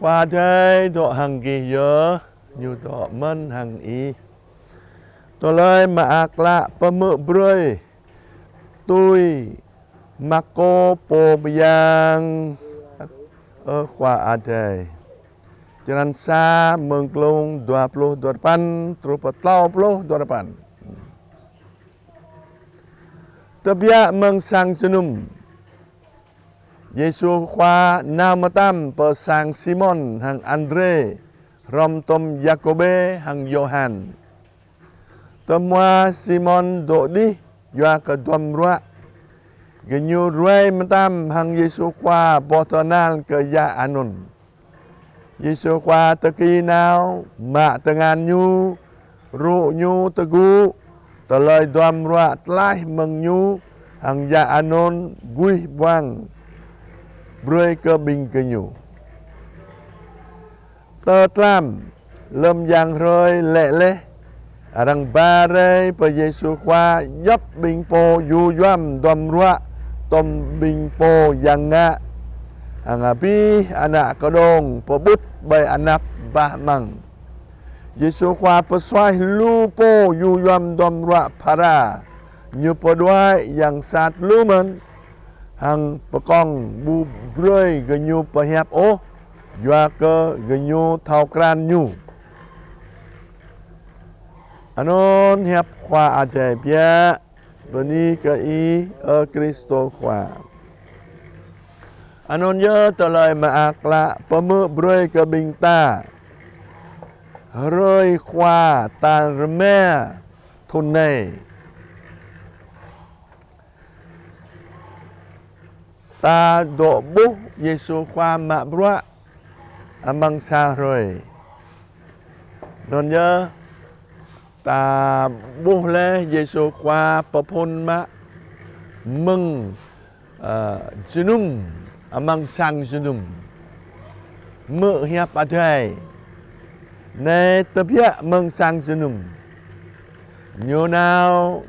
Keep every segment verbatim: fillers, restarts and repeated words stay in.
Khua Adai dŏ hăng gih yơh, ñu dŏ mơ̆n hăng ih. Tơlơi mơak klă pơhmư̆ brơi tui Markô pô mơyang. Ơ Khua Adai. Črăn sa, mơ̆ng klông dua pluh dua rơpăn truh pơ klâo pluh dua rơpăn. Tơbiă mơ̆ng sang jơnum, Yêsu Khua nao mơtam pơ sang Simôn hăng Andrê, hrŏm tơm Yakôbê hăng Yôhan. Tơhmua Simôn dŏ đih yua kơ duăm ruă. Gơñu ruai mơtam hăng Yêsu Khua bôh tơhnal kơ ia anŭn. Yêsu Khua tơki nao, mă tơngan ñu, rŭ ñu tơgŭ, tơlơi duăm ruă tlaih mơ̆ng ñu, hăng ia anŭn buih ƀuang brơi kơ ƀing gơñu. Tơtlam, lơ̆m yang hrơi lê̆ laih, arăng ba rai pơ Yêsu Khua djŏp ƀing pô yu duăm duăm ruă, tơm ƀing pô yang ngă, hăng abih ană kơđông pơƀut ƀơi anăp bah amăng. Yêsu Khua pơsuaih lu pô yu duăm duăm ruă phara, ñu pơđuaĭ yang sat lu mơ̆n, hăng pơkŏng ƀu brơi gơñu pơhiăp ôh, yua kơ gơñu thâo krăn ñu. Anŭn hiăp Khua Adai biă. Bơni kơ Ih, ơ Kristô Khua. Anŭn yơh tơlơi mơak klă pơhmư̆ brơi kơ ƀing ta hrơi Khua tal rơma thŭn anai. Ta dŏ ƀuh Yêsu Khua mă bruă amăng sa hrơi. Anŭn yơh ta ƀuh laih Yêsu Khua pơphŭn mă mơ̆ng, ơ, jơnum, amăng sang jơnum. Hmư̆ hiăp Adai. Anai tơbiă mơ̆ng sang jơnum. Ñu nao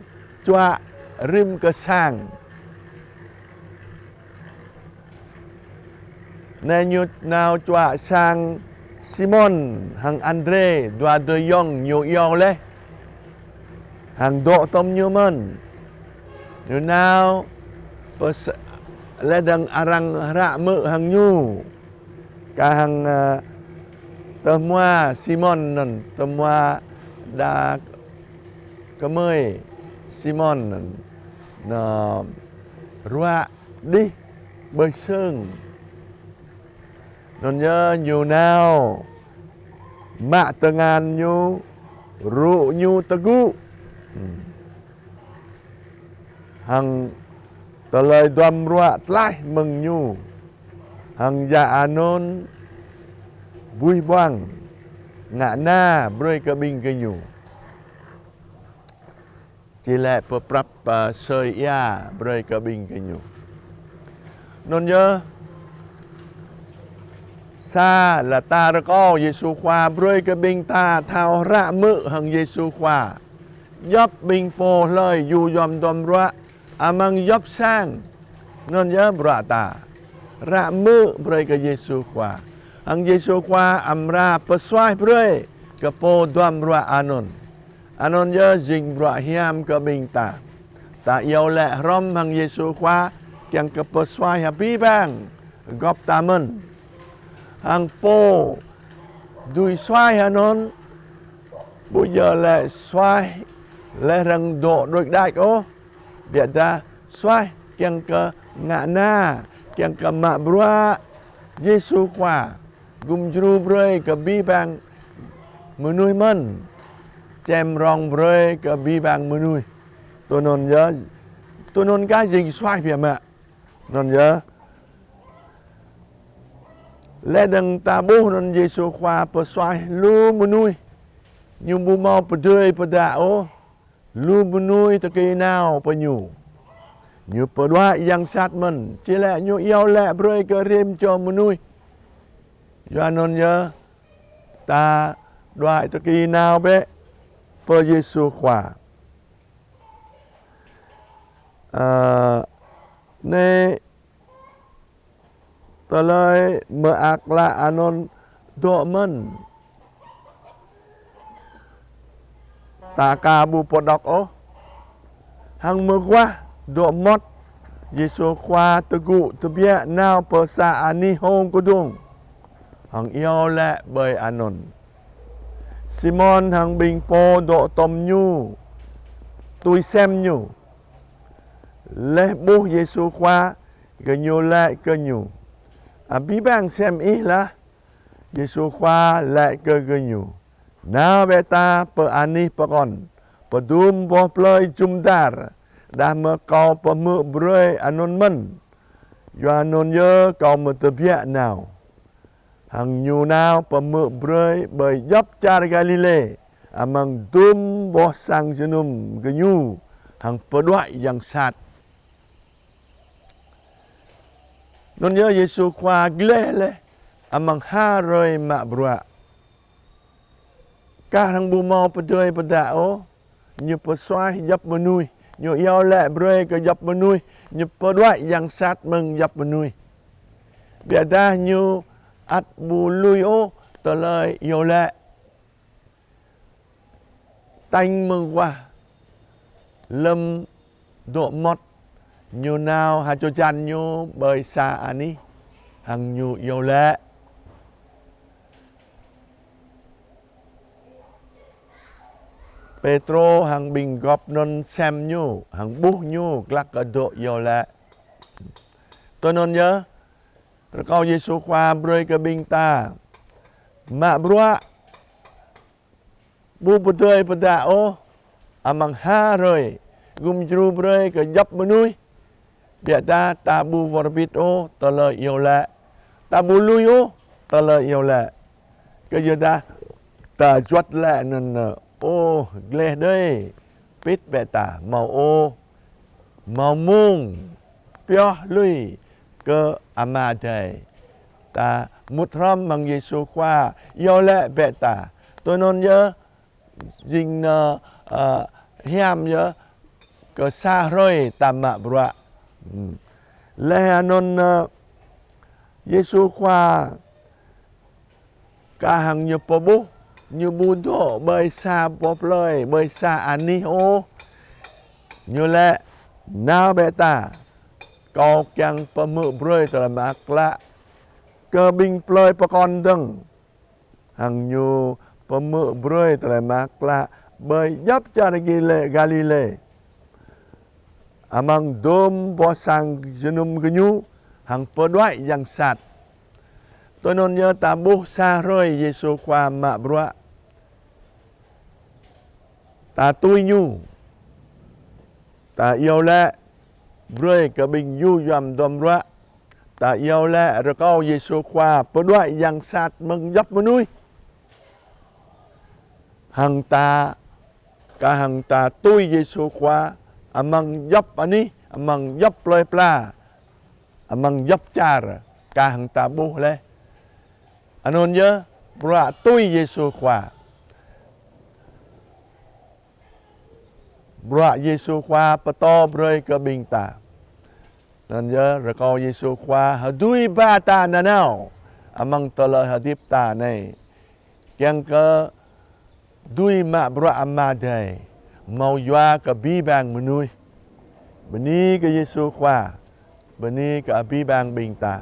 čuă rĭm kơ sang. Anai ñu nao čuă sang Simôn hăng Andrê, dua adơi ayŏng ñu iâu laih. Hăng dŏ tơm ñu mơ̆n. Ñu nao pơs-, laih dơ̆ng arăng hră hmư̆ hăng ñu. Kah hăng, ơ, tơhmua Simôn anŭn, tơhmua đa kơmơi Simôn anŭn. Nao ruă đih ƀơi sưng. Anŭn yơh ñu nao mă tơngan ñu, rŭ ñu tơgŭ. Hmm. Hăng tơlơi duăm ruă tlaih mơ̆ng ñu. Hăng ia anŭn buih ƀuang ngă na brơi kơ ƀing gơñu. Či lĕ pơprăp, ơ, sơi ia brơi kơ ƀing gơñu. Anŭn yơh, sa lĕ ta rơkâo Yêsu Khua brơi kơ ƀing ta thâo hră hmư̆ hăng Yêsu Khua. Djŏp ƀing pô hlơi yu duăm duăm ruă amăng djŏp sang. Anŭn yơh bruă ta. Hră hmư̆ brơi kơ Yêsu Khua. Hăng Yêsu Khua amra pơsuaih brơi kơ pô duăm ruă anŭn. Anŭn yơh jing bruă hiam kơ ƀing ta. Ta iâu laĭ hrŏm hăng Yêsu Khua kiăng kơ pơsuaih abih bang gŏp ta mơ̆n. Hăng pô dưi suaih anŭn, ƀu djơ̆ lĕ suaih laih arăng dŏ đôč đač ôh. Biă dah suaih kiăng kơ ngă na, kiăng kơ mă bruă Yêsu Khua. Gum djru brơi kơ abih bang mơnuih mơ̆n. Čem rong brơi kơ abih bang mơnuih. Tui anŭn yơh, tui anŭn kah jing suaih biă mă. Anŭn yơh. Laih dơ̆ng ta ƀuh anŭn Yêsu Khua pơsuaih lu mơnuih. Ñu ƀu hmâo pơdơi pơdă ôh. Lu mơnuih tơki nao pơ ñu. Ñu pơđuaĭ yang sat mơ̆n, či lĕ ñu iâu laĭ brơi kơ rĭm čô mơnuih. Yua anŭn yơh, ta đuaĭ tơki nao bĕ pơ Yêsu Khua. Ơ, anai tơlơi mơak klă anŭn dŏ mơ̆n. Ta aka ƀu pơđŏk ôh. Hăng mơguah dŏ mơmŏt, Yêsu Khua tơgŭ tơbiă nao pơ sa anih hông kơdông, hăng iâu laĭ ƀơi anŭn. Simôn hăng ƀing pô dŏ tom ñu, tui sem ñu. Laih ƀuh Yêsu Khua, gơñu laĭ kơ ñu: Abih bang sem ih lah. Yêsu Khua laĭ kơ gơñu: Nao bĕ ta pơ anih pơkŏn, pơdŭm boh plơi jum dar, đah mơ̆ kâo pơhmư̆ brơi anŭn mơ̆n. Yua anŭn yơh kâo mơ̆ tơbiă nao. Hăng ñu nao pơhmư̆ brơi ƀơi djŏp čar Galilê, amăng dŭm boh sang jơnum gơñu, hăng pơđuaĭ yang sat. Anŭn yơh Yêsu Khua gleh laih amăng ha hrơi mă bruă. Kah hăng ƀu hmâo pơdơi pơdă ôh, ñu pơsuaih djŏp mơnuih, ñu iâu laĭ brơi kơ djŏp mơnuih, ñu pơđuaĭ yang sat mơ̆ng djŏp mơnuih. Biă dah ñu ăt ƀu lui ôh tơlơi iâu laĭ. Tañ mơguah lơ̆m dŏ mơmŏt, ñu nao ha čô jăn ñu ƀơi sa anih, hăng ñu iâu laĭ. Pêtrô hăng ƀing gŏp anŭn sem ñu, hăng ƀuh ñu glăk kơ dŏ iâu laĭ. Tui anŭn yơh, rơkâo Yêsu Khua brơi kơ ƀing ta mă bruă ƀu pơdơi pơdă ôh, amăng ha hrơi, gum djru brơi kơ djŏp mơnuih. Biă dah ta ƀu wơr bĭt ôh tơlơi iâu laĭ, ta ƀu lui ôh tơlơi iâu laĭ. Kơ yua dah ta juăt laĭ anŭn, ơ, ô, gleh đơi, pĭt bĕ ta, hmâo ôh, hmâo mông pioh lui kơ Ama Adai. Ta mŭt hrŏm hăng Yêsu Khua, iâu laĭ bĕ ta. Tui anŭn yơh, jing nơ, ơ, hiam yơh, kơ sa hrơi ta mă bruă. Hmm. Laih anŭn, ơ, Yêsu Khua kah hăng ñu pơƀuh, ñu ƀu dŏ ƀơi sa boh plơi, ƀơi sa anih ôh. Ñu laĭ: Nao bĕ ta, kâo kiăng pơhmư̆ brơi tơlơi mơak klă kơ ƀing plơi pơkŏn dơ̆ng. Hăng ñu pơhmư̆ brơi tơlơi mơak klă ƀơi djŏp čar Gilê-, Galilê, amăng dŭm boh sang jơnum gơñu, hăng pơđuaĭ yang sat. Tui anŭn yơh ta ƀuh sa hrơi Yêsu Khua mă bruă. Ta tui ñu. Ta iâu laĭ brơi kơ ƀing yŭ yua duăm ruă. Ta iâu laĭ rơkâo Yêsu Khua pơđuaĭ yang sat mơ̆ng djŏp mơnuih. Hăng ta, kah hăng ta tui Yêsu Khua amăng djŏp anih, amăng djŏp plơi pla, amăng djŏp čar, kah hăng ta ƀuh laih. Anŭn yơh bruă tui Yêsu Khua. Bruă Yêsu Khua pơtô brơi kơ ƀing ta. Anŭn yơh rơkâo Yêsu Khua hơdui ba ta nanao amăng tơlơi hơdip ta anai, kiăng kơ dưi mă bruă Ama Adai, hmâo yua kơ abih bang mơnuih. Bơni kơ Yêsu Khua, bơni kơ abih bang ƀing ta.